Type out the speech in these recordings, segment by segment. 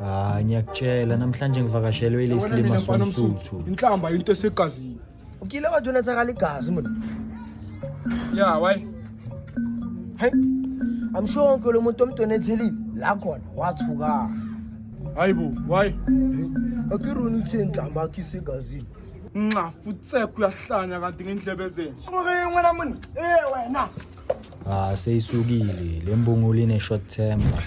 Ah, ngiyakutshela namhlanje ngivakashelwe ilesilima somsuthu. Inhlamba into esegazini. Ukile wa donetsa ligazi mona. Yeah, why? Hey. I'm sure wonke lo muntu omdonethelile la khona wathuka. Hayibo, why? Ake rona uthe inhlamba akhe isegazini. Nxa futsek uyahlanya kanti ngendlebe zenje. Ungeke wena mona. Eh wena. Ah, seyisukile le mbungulu ine short temper.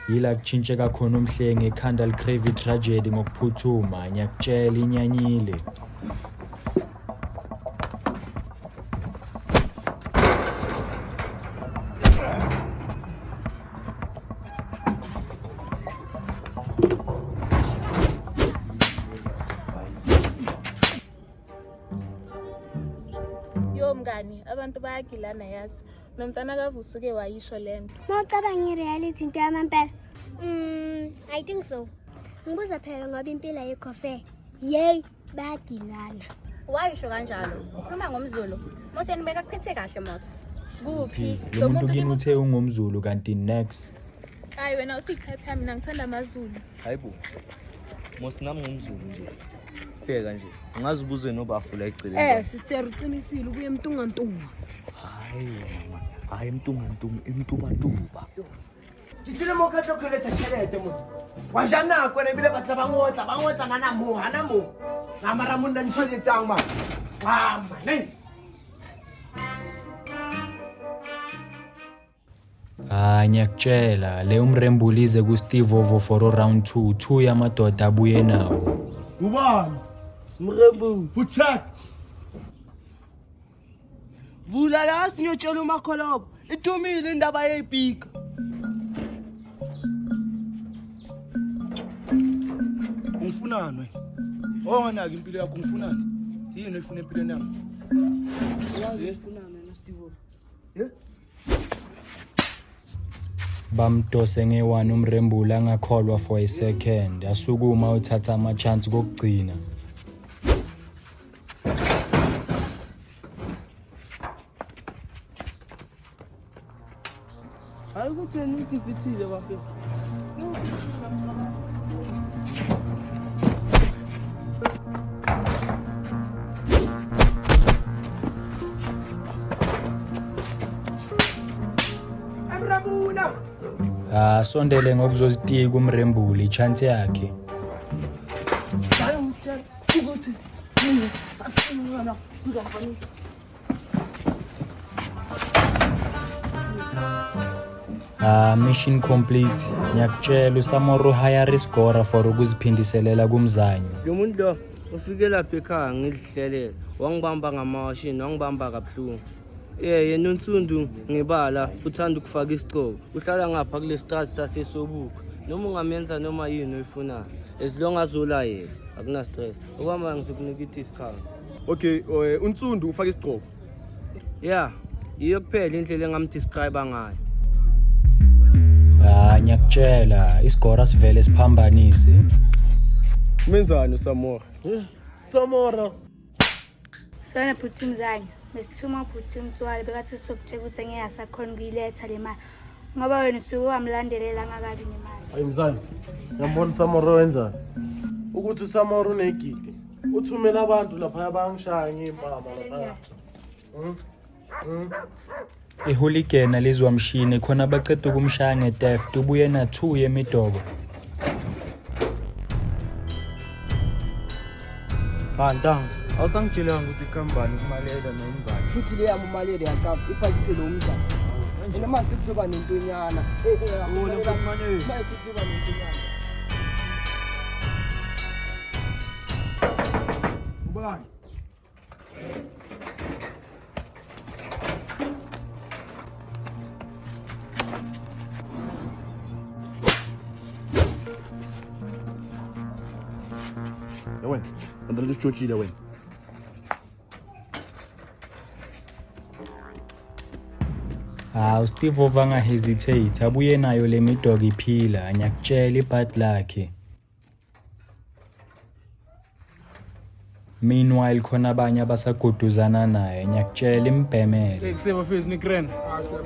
Yila kuchintsheka khona umhlengi ekhanda licrave tragedy ngokuphuthuma, ngiyakutshela inyanyile. Yo mngani, abantu bayagilana yazi. Nomntana kaVusi uke wayisho le nto. Uma ucabanga i-reality into yamampela. I think so. Ngibuza phela ngoba impilo ayikho fair. Yey, bayagilana. Wayisho kanjalo. Ukhuluma ngomZulu. Mose nibeka kuphethe kahle Mose. Kuphi? Lo muntu kini uthe ungumZulu kanti next. Hayi wena uthi type yami mina ngithanda amaZulu. Hayibo. Mos nami ngumZulu nje. Bheka nje. Ungaze ubuze nobafu la eceleni. Eh sister uqinisile ubuye emtungantunga. Hayi mama. Hayi mtungantunga, imtubatuba. Ke tlile mo ka tlo kgeletsa tšhelete mo. Wa ja nako ene ebile batla ba ngotla, ba ngotla nana mo, hana mo. Na mara monna ntho e etsang ma. Ah, man. Ah, ngiyakutshela le umrembulize kuSteve Ovo for round 2, 2 yamadoda abuye nawo. Ubani? Mrembu. Futsek. Vula la siyotshela uMakholobo. Ithumile indaba yeyipika. Ungifunani wena? Onganaki impilo yakho ungifunani? Yini oyifuna empilweni yami? Ufunani wena Steve? Bamdose nge-1 umrembula angakholwa for a second. Asukuma uthatha ama-chance kokugcina. Hayi ukuthi yena udivithile bafethu. Emrabula. Ah, sondele ngokuzozitika umrembuli i-chance yakhe. Hayi ngitshela ukuthi mina asingana suka mfanisi. Ah, mission complete. Ngiyakutshela uSamoro hire isgora for ukuziphindiselela kumzanyo. Lo muntu lo ufike lapha ekhaya ngidlihlelela wangibamba ngamawashini wangibamba kabuhlungu. Eh yena unsundu ngebala uthanda ukufaka isigcobo uhlala ngapha kule strati sasesobuka noma ungamenza noma yini oyifunayo as long as ulayela akuna stress okwamanje ngizokunika i-discount. Okay, unsundu ufaka isigqoko. Yeah, yiyo kuphela indlela engamdescribe ngayo. Ah, ngiyakutshela isigora sivele siphambanise. Menzani uSamora? Samora. Sona bhuti mzanyo. Besithuma bhuti mtswalo bekathi usokutshela ukuthi angeke asakhona ukuyiletha le mali. Ngoba wena usuke wamlandelela angakabi nemali. Hayi mzanyo, ngiyambona uSamora wenzani. Ukuthi uSamora unegidi. Uthumela abantu lapha bangishaya ngiy'mpama lapha. Ihooligan alizwa mshini khona baceda ukumshaya nge-theft ubuye na 2 yemidobo. Cha ntanga. Awusangitshelanga ukuthi kuhambani kumalela nomzali. Futhi le yami umalele yacaba iphathise lo mzamo. Ena mase kuzoba nentonyana. Eh eh mase kuzoba nentonyana. Ubani? Ya wena, lento usitshotshile wena. Hawu, Steve Ova angahesitate abuye nayo le midogo iphila, ngiyakutshela ibhadi lakhe. Meanwhile khona abanye abasaguduzana naye, ngiyakutshela imbhemele. Kuseba mfethu ni-grand.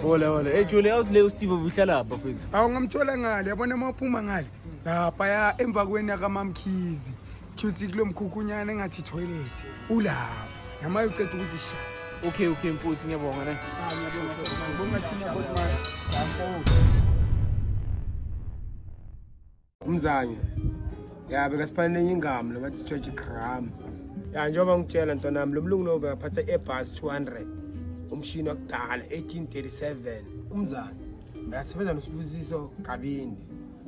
Hola hola. Hey Julie, awusile uSteve uhlala lapha mfethu. Awu ngamthola ngale, yabona uma uphuma ngale. Lapha emva kwena kaMamkhizi. Kushuthi kulo mkhukhunyana engathi toilet. Ulapha. Namaye uceda ukuthi sha. Okay okay mfuthu ngiyabonga ne. Ah ngiyabonga. Ngibonga thina kodwa. Umzange. Ya bekasiphane enye ingam lo bathi George Graham. Ya njengoba ngitshela ntonami lo mlungu lo bekaphatha Airbus 200. Umshini wakudala 1837. Umzange. Bekasebenza noSibusiso Kabindi.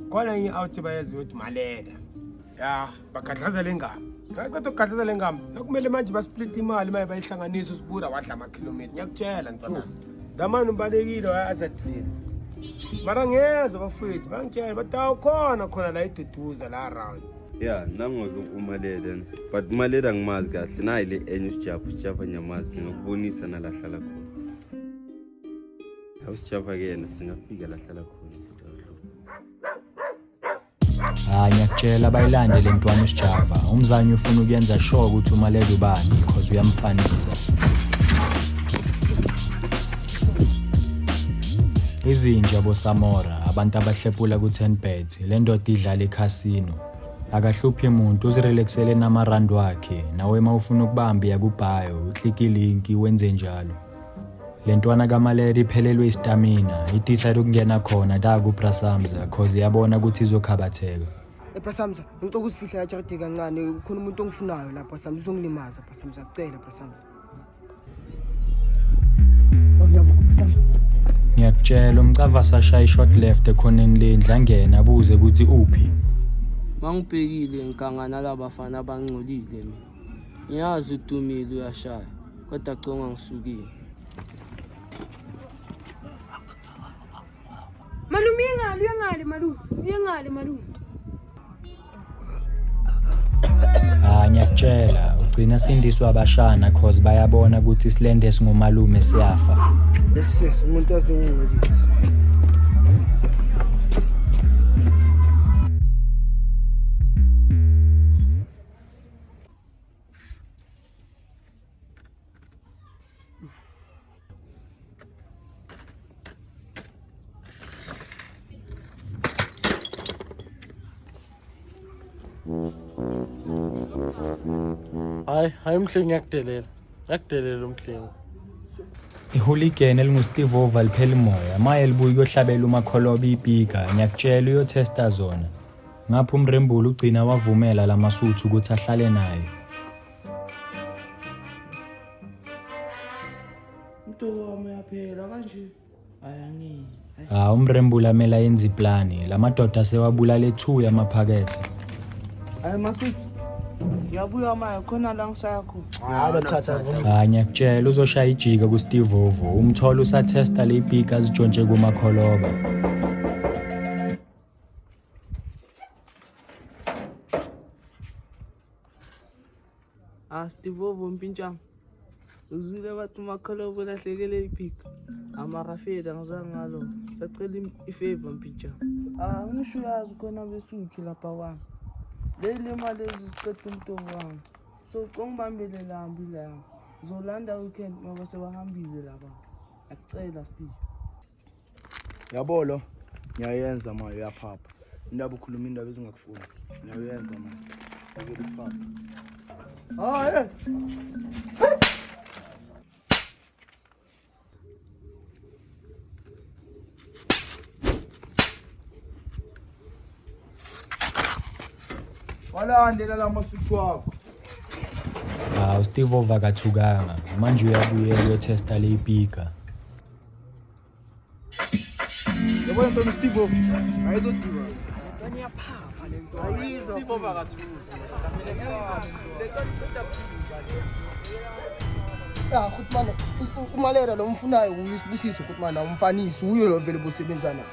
Khona enye out bayaziwa ukuthi Maleda. Ya bagadlaza le ngam. Ngaqeda ukugadlaza le ngam. Nakumele manje basplit imali maye bayihlanganise uSibura wadla amakhilomitha. Ngiyakutshela ntonami. Damani umbalekile waya-Azadville. Mara ngiyezwa bafowethu bangitshela bathi awukhona khona la eDuduza la around. Ya, nangoke uMaleda, but uMaleda angimazi kahle. Nayi le enye uSijava, uSijava ngiyamazi, ngingakubonisa nalahlala khona. Awusijava ke yena singafika lahlala khona futhi awuhluphi. Hayi ngiyakutshela bayilande le ntwana uSijava. Umzanyi ufuna ukuyenza sure ukuthi uMaleda ubani cause uyamfanisa. Izinja boSamora, abantu abahlepula ku-10 bet, le ndoda idlala ekhasino. Akahluphi muntu, uzirelaxele namarandi wakhe. Nawe uma ufuna ukubamba iya kubhayo, uklike ilinki wenze njalo. Le ntwana kaMaleda iphelelwe istamina, idecide ukungena khona da kuBrasamza cause iyabona ukuthi izokhabatheka. Brasamza, ngicela ukuzifihla ejaridini kancane, kukhona umuntu ongifunayo la Brasamza, uzongilimaza Brasamza, ngiyacela Brasamza. Oh ngiyabonga Brasamza. Ngiyakutshela umcava sashaya i-short left ekhoneni lendlu angena abuze ukuthi uphi. Mangibhekile ngiganga nalabafana abangcolile mina. Ngiyazi udumile uyashaya, kodwa conga ngisukile. Malume uye ngale, uye ngale malume, uye ngale malume. Ah ngiyakutshela ugcina sindiswa abashana cause bayabona ukuthi isilende esingumalume siyafa. Yes, umuntu azongcolisa. Hayi, hayi umhlengi ngiyakudelela. Ngiyakudelela umhlengi. Ihooligan elinguSteve Ova liphela umoya, maye libuye kuyohlabela uMakholoba ipika, ngiyakutshela uyothesta zona. Ngapha umrembuli ugcina wavumela lamasuthu ukuthi ahlale naye. Umtoko wami uyaphela kanje. Ayangini. Ah umrembuli amele ayenze iplani, lamadoda sewabulala 2 yamaphakethe. Hayi Masuthu. Ngiyabuya manje khona la ngisaya khona. Hayi ngiyakutshela uzoshaya ijika kuSteve Ovo, umthola usathesta le ipika azitshontshe kuMakholoba. Ah Steve Ovo mpintshana. Uzwile bathi uMakholoba ulahlekele iphika. Amarafeda ngizange ngalo. Sacela ifavor mpintshana. Ah ngisho uyazi khona besuthu lapha kwami. Leli mali eziceda umntu wami. So kongibambele lambi la. Zolanda weekend ngoba sebahambile laba. Akucela Steve. Yabo lo ngiyayenza manje uyaphapha. Indaba ukhuluma indaba ezingakufuni. Ngiyayenza manje. Ngeke ukuphapha. Hayi. Walandela la masuthu wakho. Ah uSteve Ova akathukanga, manje uyabuyela uyothesta le ipika. Yabona ntoni Steve Ova? Ayizodiba. Steve Ovo akathusi. Ya, Khutmana, umalera lo mfunayo uye isibusiso Khutmana, umfanisi uye lo vele bosebenza naye.